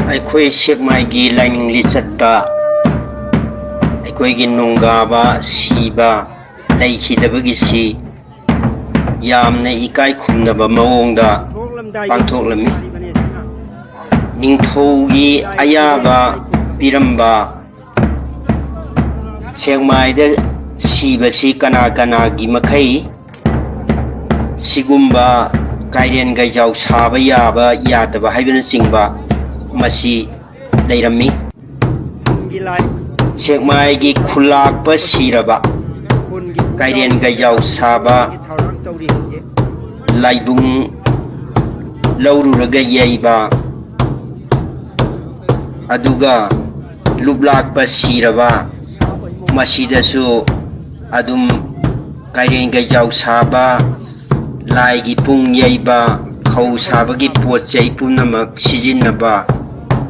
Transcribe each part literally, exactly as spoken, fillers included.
ꯑꯩꯈꯣꯏ ꯁꯦꯛꯃꯥꯏꯒꯤ ꯂꯥꯏꯅꯤꯡ ꯂꯤꯆꯠꯇ ꯑꯩꯈꯣꯏꯒꯤ ꯅꯣꯡꯒꯥꯕ ꯁꯤꯕ ꯂꯩꯈꯤꯗꯕꯒꯤꯁꯤ ꯌꯥꯝꯅ ꯏꯀꯥꯏ ꯈꯨꯝꯅꯕ ꯃꯑꯣꯡꯗ ꯄꯥꯡꯊꯣꯛꯂꯝꯃꯤ꯫ ꯅꯤꯡꯊꯧꯒꯤ ꯑꯌꯥꯕ ꯄꯤꯔꯝꯕ ꯁꯦꯛꯃꯥꯏꯗ ꯁꯤꯕꯁꯤ ꯀꯅꯥ ꯀꯅꯥꯒꯤ ꯃꯈꯩ ꯁꯤꯒꯨꯝꯕ ꯀꯥꯏꯔꯦꯟ ꯀꯩꯖꯥꯎ ꯁꯥꯕ ꯌꯥꯕ ꯌꯥꯗꯕ ꯍꯥꯏꯕꯅꯆꯤꯡꯕ ꯃꯁꯤ ꯂꯩꯔꯝꯃꯤ꯫ ꯁꯦꯛꯃꯥꯏꯒꯤ ꯈꯨꯜꯂꯥꯛꯄ ꯁꯤꯔꯕ ꯀꯥꯏꯔꯦꯟ ꯀꯩꯖꯥꯎ ꯁꯥꯕ ꯂꯥꯏꯕꯨꯡ ꯂꯧꯔꯨꯔꯒ ꯌꯩꯕ, ꯑꯗꯨꯒ ꯂꯨꯞꯂꯥꯛꯄ ꯁꯤꯔꯕ ꯃꯁꯤꯗꯁꯨ ꯑꯗꯨꯝ ꯀꯥꯏꯔꯦꯟ ꯀꯩꯖꯥꯎ ꯁꯥꯕ, ꯂꯥꯏꯒꯤ ꯄꯨꯡ ꯌꯩꯕ, ꯈꯧ ꯁꯥꯕꯒꯤ ꯄꯣꯠ ꯆꯩ ꯄꯨꯝꯅꯃꯛ ꯁꯤꯖꯤꯟꯅꯕ,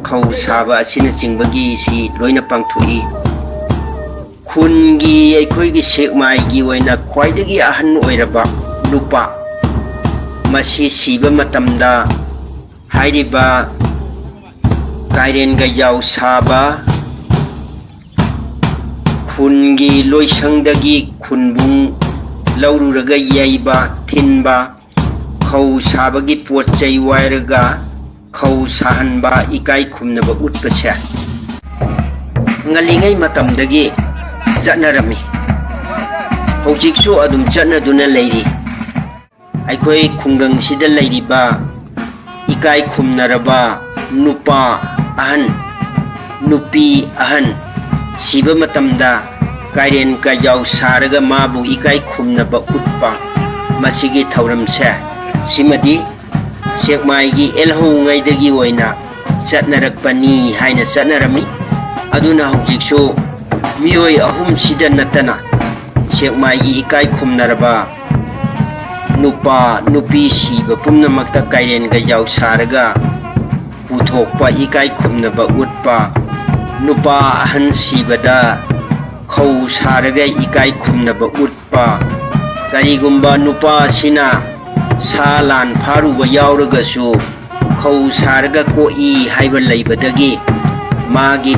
ꯈꯧ ꯁꯥꯕ ꯑꯁꯤꯅꯆꯤꯡꯕꯒꯤ ꯁꯤ ꯂꯣꯏꯅ ꯄꯥꯡꯊꯣꯛꯏ꯫ ꯈꯨꯟꯒꯤ ꯑꯩꯈꯣꯏꯒꯤ ꯁꯦꯛꯃꯥꯏꯒꯤ ꯑꯣꯏꯅ ꯈ꯭ꯋꯥꯏꯗꯒꯤ ꯑꯍꯟ ꯑꯣꯏꯔꯕ ꯅꯨꯄꯥ ꯃꯁꯤ ꯁꯤꯕ ꯃꯇꯝꯗ ꯍꯥꯏꯔꯤꯕ ꯀꯥꯏꯔꯦꯟ ꯀꯩꯖꯥꯎ ꯁꯥꯕ ꯈꯨꯟꯒꯤ ꯂꯣꯏꯁꯪꯗꯒꯤ ꯈꯨꯟꯕꯨꯡ ꯂꯧꯔꯨꯔꯒ ꯌꯩꯕ, ꯊꯤꯟꯕ, ꯈꯧ ꯁꯥꯕꯒꯤ ꯄꯣꯠ ꯆꯩ ꯋꯥꯏꯔꯒ ꯈꯧ ꯁꯥꯍꯟꯕ ꯏꯀꯥꯏ ꯈꯨꯝꯅꯕ ꯎꯠꯄꯁꯦ ꯉꯜꯂꯤꯉꯩ ꯃꯇꯝꯗꯒꯤ ꯆꯠꯅꯔꯝꯃꯤ꯫ ꯍꯧꯖꯤꯛꯁꯨ ꯑꯗꯨꯝ ꯆꯠꯅꯗꯨꯅ ꯂꯩꯔꯤ꯫ ꯑꯩꯈꯣꯏ ꯈꯨꯡꯒꯪꯁꯤꯗ ꯂꯩꯔꯤꯕ ꯏꯀꯥꯏ ꯈꯨꯝꯅꯔꯕ ꯅꯨꯄꯥ ꯑꯍꯟ, ꯅꯨꯄꯤ ꯑꯍꯟ ꯁꯤꯕ ꯃꯇꯝꯗ ꯀꯥꯏꯔꯦꯟ ꯀꯥꯏꯖꯥꯎ ꯁꯥꯔꯒ ꯃꯥꯕꯨ ꯏꯀꯥꯏ ꯈꯨꯝꯅꯕ ꯎꯠꯄ, ꯃꯁꯤꯒꯤ ꯊꯧꯔꯝꯁꯦ ꯁꯤꯃꯗꯤ ꯁꯦꯛꯃꯥꯏꯒꯤ ꯑꯦꯜꯍꯧꯉꯩꯗꯒꯤ ꯑꯣꯏꯅ ꯆꯠꯅꯔꯛꯄꯅꯤ ꯍꯥꯏꯅ ꯆꯠꯅꯔꯝꯃꯤ꯫ ꯑꯗꯨꯅ ꯍꯧꯖꯤꯛꯁꯨ ꯃꯤꯑꯣꯏ ꯑꯍꯨꯝꯁꯤꯗ ꯅꯠꯇꯅ ꯁꯦꯛꯃꯥꯏꯒꯤ ꯏꯀꯥꯏ ꯈꯨꯝꯅꯔꯕ ꯅꯨꯄꯥ ꯅꯨꯄꯤ ꯁꯤꯕ ꯄꯨꯝꯅꯃꯛꯇ ꯀꯥꯏꯔꯦꯟ ꯀꯩꯖꯥꯎ ꯁꯥꯔꯒ ꯄꯨꯊꯣꯛꯄ, ꯏꯀꯥꯏ ꯈꯨꯝꯅꯕ ꯎꯠꯄ, ꯅꯨꯄꯥ ꯑꯍꯟ ꯁꯤꯕꯗ ꯈꯧ ꯁꯥꯔꯒ ꯏꯀꯥꯏ ꯈꯨꯝꯅꯕ ꯎꯠꯄ, ꯀꯔꯤꯒꯨꯝꯕ ꯅꯨꯄꯥ ꯑꯁꯤꯅ ꯁꯥ ꯂꯥꯟ ꯐꯥꯔꯨꯕ ꯌꯥꯎꯔꯒꯁꯨ ꯈꯧ ꯁꯥꯔꯒ ꯀꯣꯛꯏ ꯍꯥꯏꯕ ꯂꯩꯕꯗꯒꯤ ꯃꯥꯒꯤ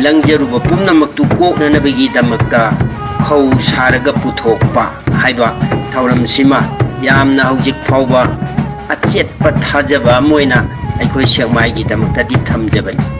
ꯂꯪꯖꯔꯨꯕ ꯄꯨꯝꯅꯃꯛꯇꯨ ꯀꯣꯛꯅꯅꯕꯒꯤꯗꯃꯛꯇ ꯈꯧ ꯁꯥꯔꯒ ꯄꯨꯊꯣꯛꯄ ꯍꯥꯏꯕ ꯊꯧꯔꯝꯁꯤꯃ ꯌꯥꯝꯅ ꯍꯧꯖꯤꯛ ꯐꯥꯎꯕ ꯑꯆꯦꯠꯄ ꯊꯥꯖꯕ ꯑꯃ ꯑꯣꯏꯅ ꯑꯩꯈꯣꯏ ꯁꯦꯛꯃꯥꯏꯒꯤꯗꯃꯛꯇꯗꯤ ꯊꯝꯖꯕꯅꯤ꯫